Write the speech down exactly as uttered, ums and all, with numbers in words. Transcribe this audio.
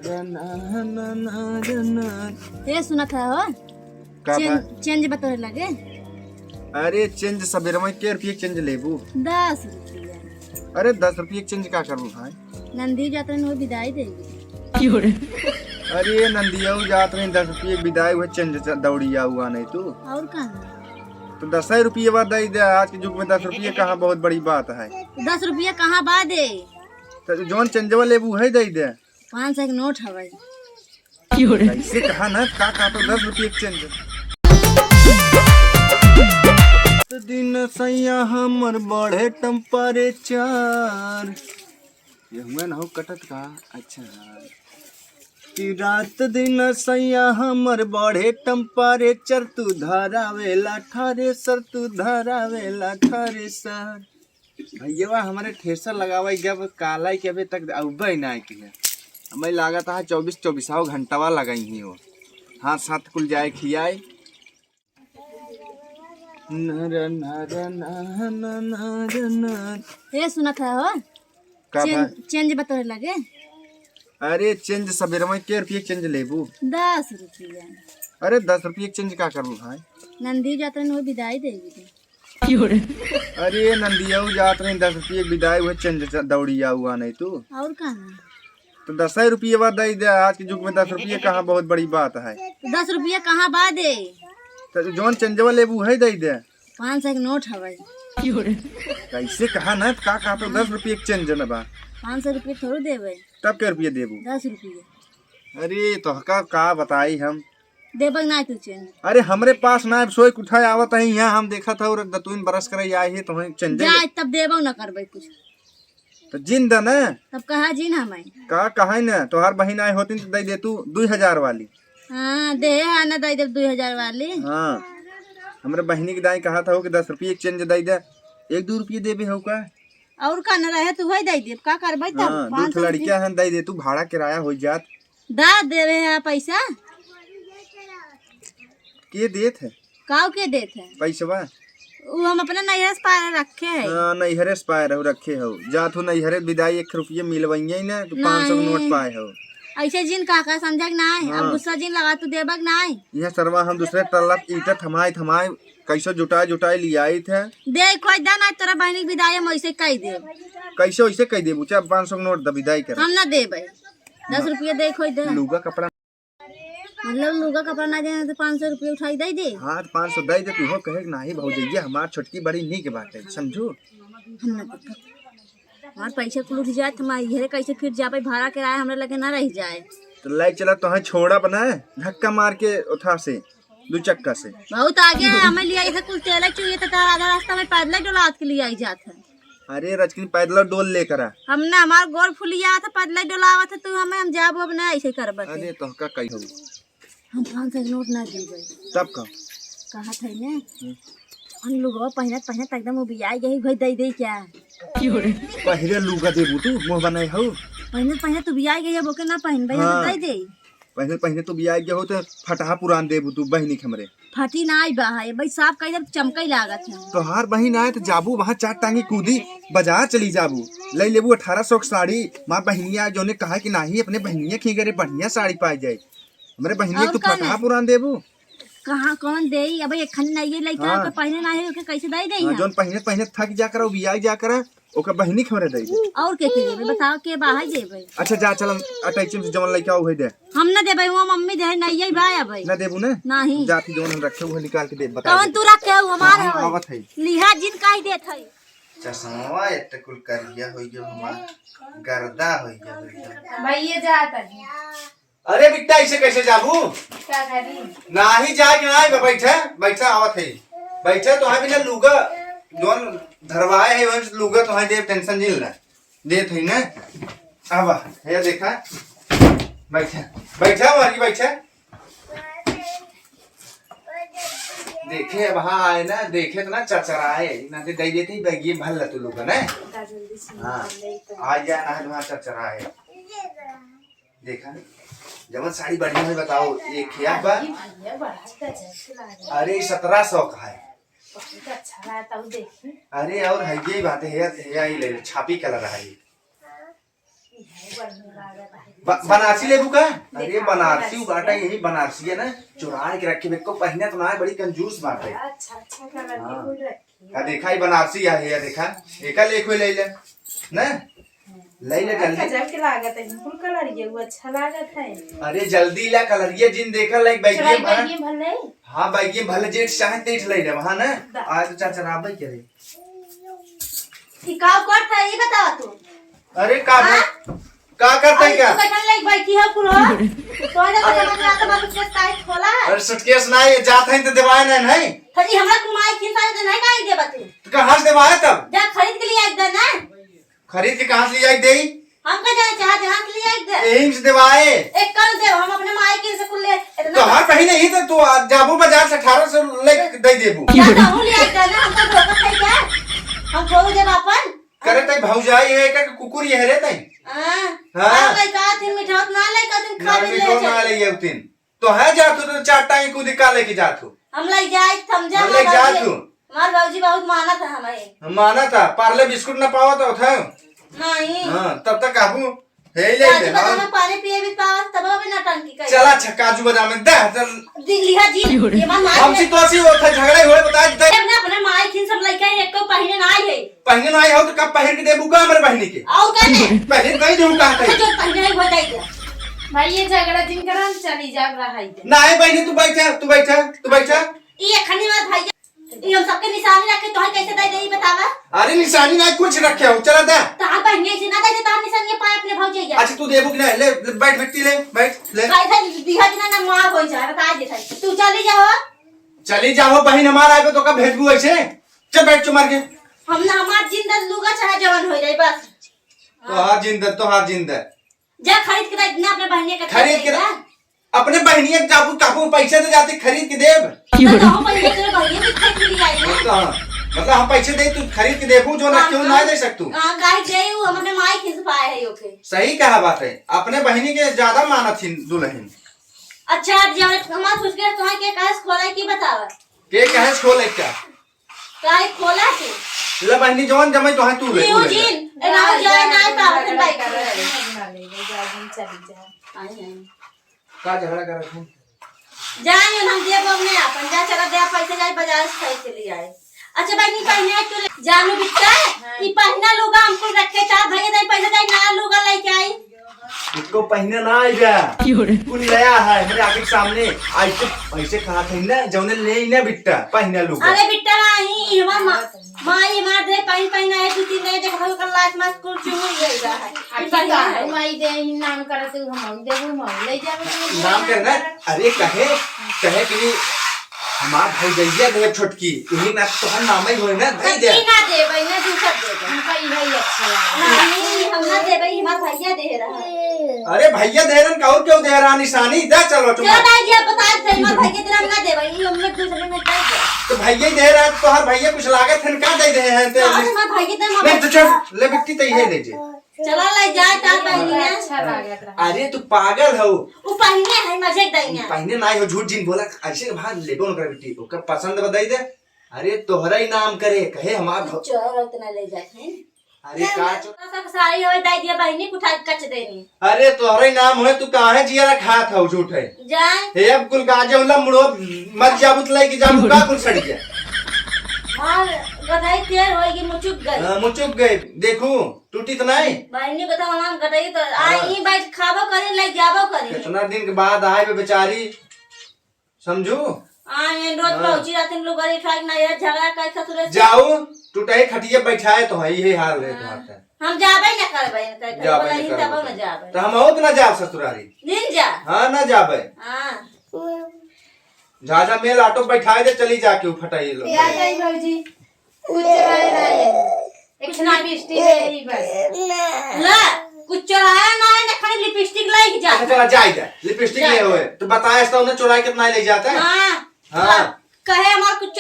ए, सुनत है हो? का चेंज, भाई? चेंज बतोरे लगे। अरे, चेंज सबेरे में के रुपये चेंज लेबू? दस रुपया। अरे, दस रुपये चेंज का करबू भाई? नंदी जात रहे, वो विदाई देगी। अरे, नंदिया जात रहे, दस रुपये विदाई, वो चेंज च-, दौड़ी आऊ आ नहीं तू। और का? तो दस ही रुपये बाद दे दे, आज के युग में दस रुपये कहाँ बहुत बड़ी बात है। दस रुपया कहाँ बा दे? तो जौन चेंजवा लेबू है दे दे। पाँच सौ के नोट हवे। कैसे कहा ना, का कहा तो दस रुपये के चेंज। दिन सैया हमर बढ़े टेम्परेचर। ये हुआ ना हो कटत का? अच्छा। कि रात दिन सैया हमर बढ़े टेम्परेचर, तू धरावेला थ्रेसर, तू धरावेला थ्रेसर। भैया हमारे थ्रेसर लगावे गब काला के अबे तक अउबे ना किया। हमें लागत है चौबीस चौबीसाव घंटावा लगाई ही हो। हाथ साथ कुल जाए खियाए। नर नर नर नर नर। ए, सुनत है हो? का चेंज, भाई? चेंज बतोरे लगे। अरे, चेंज सबेरे में के रुपये चेंज लेबू? दस रुपया। अरे, दस रुपये चेंज का करबू भाई? नंदी जात रहे, वो विदाई देगी। अरे, नंदिया जात रहे, दस रुपये विदाई, वो चेंज च-, दौड़ी आऊ आ नहीं तू। और का ना? तो दस ही रुपये बाद दे दे, आज के युग में दस रुपये कहाँ बहुत बड़ी बात है। तो दस रुपया कहाँ बा दे? तो जौन चेंजवा लेबू है दे दे। पाँच सौ के नोट हवे। कैसे कहा ना, का कहा तो दस रुपये के चेंज न बा। पाँच सौ रुपये थोड़ो देवे। तब के रुपये देबू? दस रुपये। अरे, तोहका का बताई हम। देबे ना तू चेंज। अरे, हमरे पास ना, अब सोई उठाए आवत है यहाँ, हम देखत है और दतुइन बरस करे आए है, तोहें चेंज जाए, तब देबे ना करबे कुछ। तो जिन द ना। तब कहा जिन हमें। का कहे ना, तोहार बहिन आए होती तो दे दे तू दुई हजार वाली। हाँ, दे है ना, दे दे दुई हजार वाली। हाँ, हमरे बहिनी के दाई कहा था हो कि दस रुपये चेंज दे दे, एक दो रुपये देबे हो का? और का न रहे तू वही दे दे, का करबे तब? हाँ, दो पाँच ठो सौ लड़कियां रुपये। हैं, दे दे तू, भाड़ा किराया हो जात। दा देवे है पैसा। के देत है? काऊ के देत है? पैसवा? उ हम अपने नैहरे से पाए रखे है। हाँ, नैहरे से पाए रहो, रखे हो। जात हो नैहरे विदाई, एक रुपये मिलवइये ना, तो पाँच सौ के नोट नहीं। पाए हो। ऐसे जिन का का समझा के ना है, अब हाँ। गुस्सा जिन लगा तू देबा के ना है। यह सरवा हम दूसरे टल्ला ईटा थमाए थमाए कैसो जुटाए जुटाए लियाई थे। दे खोज दा ना, तोरा बहिनी के विदाई हम ऐसे कह देब। कैसे वैसे कह देबू? चाहे पाँच सौ के नोट द विदाई कर। हम ना देबे। दस रुपये दे खोज दे। लुगा कपड़ा। मतलब लुगा कपड़ा ना देना तो पाँच सौ रुपये उठाई दे दे। हाँ, तो पाँच सौ दे दे, तू हो कहे कि नाही भौजैया हमार छोटकी बड़ी नीक बाटे, समझू? हम ना देबे। हमार पैसा कुल उठ जाए, हम इहे कैसे फिर जाबे, भाड़ा किराया हमरा लगे ना रह जाए। तो ले चला, तोहे छोड़ा बना धक्का मार के उठा से। दू चक्का से। बहुत आगे है, हमें लिया इसे कुल तेल चुइये तो आधा रास्ता में पैदल डोलात के लिए आई जात है। अरे रचकिन पैदल डोल लेकर आ। हम ना, हमार गोर फुलिया था, पैदल डोलावत है तू हमें, हम जाबो अब ना ऐसे करबत है। अरे तोहका कही हो। हम पाँच सौ के नोट ना देबे। तब का? कहा था ने? हम्म। हम लोग पहनत पहनत एकदम उबियाई गई, भाई दे दे क्या? पहले लुगा देबू तू, मुँह बनाए हो। पहनत पहनत उबियाई गई, अब ओके ना पहनबे, हम हाँ। दे दे। पहले, पहले तो बियाह गया हो तो फटहा पुरान देबू तू बहिनी के हमरे। फटी ना आई बा है, भाई साफ कह दे, चमकई लागत है। तोहार बहिन आए तो जाबू वहाँ चार टांगी कूदी, बाजार चली जाबू, ले लेबू अठारह सौ के साड़ी। माँ बहिनिया जो ने कहा कि नाही अपने बहिनिया खी करे बढ़िया साड़ी पाई जाए, हमरे बहिनिया और तू का फटहा ना? पुरान देबू। कहाँ कौन देई? अब एक खन नहीं लइका हाँ। के पहने ना है, ओके कैसे दे देई हाँ, हम? जौन पहने पहने थक जा करा, बियाह जा करा, ओकर बहिनी के हमरे दे दे। और के के देबे? बताओ के बाहर देबे? अच्छा जा चल, हम अटैची में से जौन लइका उहे दे। हम ना देबे, वो मम्मी दे, नहीं है भाई अब। ना देबू ना? नहीं। जाती जौन हम रखे उहे निकाल के दे, बता कौन दे। तू रखे हो हमार हाँ, हम हवे? आवत है। लिहा जिन काई देत है। चश्मा एते कुल करिया होई गयो हमार, गर्दा होई गयो एकदम। भाई ये जात है। अरे बिट्टा, ऐसे कैसे जाबू? का करी? नाही जाए के नाही, बैठे, बैठे आवत है। बैठे तो है बिना लुगा, जौन धरवाए है, वही लुगा तो है, देव टेंशन जिन ला। देत है ना? आवा, हे देखा। बैठे, बैठे मारी, बैठे। देखे, अब हाँ आए ना, देखे तो ना चरचराए, ना दे दे देते ही बैग ये भर ला तू लुगा ना। जल्दी से हाँ, निकल ले तो। आ गया ना, वहाँ चरचराए। देखा नहीं, जवन साड़ी बढ़िया है बताओ, ये क्या बा? अरे भैया, बड़ा गजब के लागल। अरे, सत्रह सौ का है। बहुत अच्छा लागता, वो देखी। अरे, और है ये बात है, है, है, ये ले ले, छापी कलर है ये। ये बढ़िया लागता है। ब-, बनारसी लेबू का? अरे, देखा, बनारसी बनारसी बाटे, है। यही बनारसी है ना, चुराए के रखे, बिल्कुल पहिने तो ना है, बड़ी कंजूस बाटे। अच्छा, अच्छा, कलर के हाँ। फूल रखे। का देखा, ये बनारसी है, ये देखा, एका ले कोई ले ले, ना? ले ले जल्दी। गजब के लागत है, फूल कलर ये, वो अच्छा लागत है। अरे, जल्दी ला, कलर ये जिन देखा, लाइक, बैगिए चुराई भर। बैगिए भर ले। हाँ, बैगिए भले जेठ चाहे तेठ ले ले, हाँ ना? दा। आज तो चाचा राबे करे। ई का करत है, ई बतावा तू। अरे का हाँ? भाई, का करत है क्या? तू कैसन लाइक बैठी है कुल हो? तो ना तो समझ में आता बा सूटकेस काहे खोला है? अरे सूटकेस ना, ये जात है तो देवाए ना, नहीं। तो जी हमरा कुल माई खिन सारे तो नहीं काहे देबा तू? तो कहाँ से देवाए तब? जा खरीद के लिए एक दे ना। खरीद के कहाँ से ले आई देई? हम का जाने चाहते, कहाँ से ले आई दे? यहीं से देवाए। एक कल दे, हम अपने माई खिन से कुल ले, इतना तो हर महीने ही तो तू आ, जाबू बाजार से अठारह सौ ले दे देबू। जा तो हम ले आई दे ना, हम तो धोखा खाई क्या? हम छोड़ देब अपन। करे तई भौजाई है का कुकुर ये रे तई? हाँ। हाँ। हाँ, भाई का दिन मिठावत ना ले, का दिन खा ना भी ले मिठावत ना चल। ले ये दिन। तो है जात हो तो चार टांग कूदी का लेके जात हो? हम ले जाए, हम जा, हम ले हमार जात भौजी, हो। हमार भौजी बहुत मानत है हमें। मानत है, पार्ले बिस्कुट ना पावत हो था। नहीं। हाँ, तब तक आबू। हे ले काजू ले, बादाम हाँ। में पानी पिए भी पावत, तब भी नौटंकी करे। चला अच्छा, काजू बादाम में दे, चल। दिलिया जी, ये मन मार हम ले। सी तो सी होत है, झगड़ा ही होए, बता दे। अपने, अपने माई खिन सब लइका एक को पहिने ना आई है। पहिने ना आई हो तो कब पहिर के देबू का हमरे बहिनी के? और का ने? पहिर नहीं देबू का अच्छा, है? जो पहिने है वो दे दे। भाई ये झगड़ा जिन करा, हम चली जा रहा है। ना है बहिनी, तू बैठा, तू बैठा, तू बैठा। ई अखनी में भाई, ई हम सबके निशानी रखे, तोहर कैसे दे दे, ई बतावा? अरे निशानी ना कुछ रखे हो, चला दे। तोहर बहिनी ऐसे ना दे दे, तोहर निशानी पाए अपने भौजैया। अच्छा तू देबू कि ना? ले, ले, बैठ बिट्टी, ले, बैठ, ले। भाई, भाई, दिहा दिना ना मार हो जाए, बता दे भाई। तू चली जाओ। चली जाओ, बहिन हमार आए तो का भेजबू ऐसे? चल बैठ चुमार के। हम ना, हमार जिंदा लुगा चाहे जवन हो जाए बस। तोहार जिंदा, तोहार जिंदा। जा खरीद के दे, इतना अपने बहिनिया के खरीद के दे दे। अपने बहिनिया के जाबू काबू पैसा दे जाते खरीद के देब। तो हम पहले तेरे बहिनिया के खरीद के ले आई ना। तो हाँ, मतलब हम पैसे दे तू खरीद के देबू जो ना हाँ, क्यों ना हाँ। दे सकतू। हाँ, काहे दे उ हम अपने माई खिस पाए है ओके। सही कहा बात है, अपने बहिनी के ज्यादा मानत हिन दुल्हन। अच्छा, अब जब हमार सोच के तुम्हारे के कहे से खोला है की बतावा? के कहे से खोले क्या? काहे खोला के? ले बहिनी जवन जमाई तो है तू ले, तू ले जा। जिन, ए ना जाए ना पावत है बाइक। आई, आई। का झगड़ा करत है? जाए हम देब अपने आपन, जा चला दे पैसे जाए बाजार से खरीद के ले आए। अच्छा बहिनी पहिने तू ले जानू बिट्टा, हाँ। ई पहिना लुगा हमको रख के चार भैया जाए पैसे जाए ना लुगा लेके आई। इसको पहिने ना आई बे। क्यों रे? कुल नया है मेरे आँखी के सामने। ऐसे, ऐसे कहा थे ना, जौने ले ही ना बिट्टा, पहिने लुगा। अरे बिट्टा, माई, हमार माँ, माई मार दे, पहिन, पहिन आए, दू तीन नए देखा था, कल लाश मास कुल चुमुल गई रहा है। आ, ई ठीक पहिना है, है। माई दे, ई नाम करत हूँ, हम दे, हम ले जाबे, हम नाम ले करना? जाबे। अरे कहे, कहे कि हमार भौजैया दे छोटकी, इही ना तोहर नाम ही होई ना, दे दे। ई ना देबै, ना दूसर देबै। हमका इहे ही अच्छा लागल। नहीं, हम ना देबै, हमार भैया दे रहा है। अरे भैया दे रहन का और क्यों दे रहा निशानी? दे चलो तुम। चलो दाई जी, आप बता दे, हमार भैया दे रहा, हम ना देबै, ई हम लोग दूसरे में दे दे। तो भैया ही दे रहा है, तो तोहर भैया कुछ लागत है, का दे दे हैं ते? हाँ, हमार भैया दे, नहीं तो चल, ले बिट्टी तो इहे ले जे। चला लाई जाए, का बहिनी है? अच्छा लागत रहा। अरे, तू पागल हो। उ पहिने है, मजे दइया। पहिने ना हो, झूठ जिन बोला, ऐसे के भाग लेबो न कर बिट्टी, ओकर पसंद बा दे दे। अरे, तोहरा ही नाम करे, कहे हमार भौ- चोर उतना ले जात है। अरे, का चो- सब साड़ी होए, दे दिया बहिनी, उठा के कच देनी। अरे, तोहरा ही नाम होए, तू काहे जिया खात हो, झूठ है। जाए। हे, अब कुल गाजे उल्ला मुड़ो, मत जाबू त लइके जाबू, का कुल सड़ गया। मार, गधाई तेल होएगी, मुचुक गई। हाँ, मुचुक गई, देखू। टूटी तो नहीं? बहिनी को तो हम गटई तो आ हाँ। ई बैठ खाबो करी, ले जाबो करी। कितना दिन के बाद आए बे बेचारी, समझू? आ ये रोज हाँ। पहुंची रहती लोग, अरे खाई ना, ये झगड़ा कर ससुरे से। जाऊ, टूटे खटिया बैठाए तो है, यही हाल है हाँ। तुम्हारा। हम जाबे ना करबे, इनका घर जाबे वाला ना ही करबे। तब हम जाबे। तो हम हो तो ना जाब ससुरारी। दिन जा। हाँ, ना जाबे। हाँ। झाझा मेल ऑटो बैठाए दे, चली जाके उ फटाई लो। या गई भौजी। कुछ चढ़ाए ना है। एक कुछ ना लिपस्टिक है ही बस। ला, कुछ चढ़ाया ना है, ना खाली लिपस्टिक लाई जा। अच्छा, चला, जाए जा। लिपस्टिक जाए ले जा। होए। तो बताए, ऐसा उन्हें चुराए कितना ले जाता है? हाँ। हाँ। कहे हमार कुछ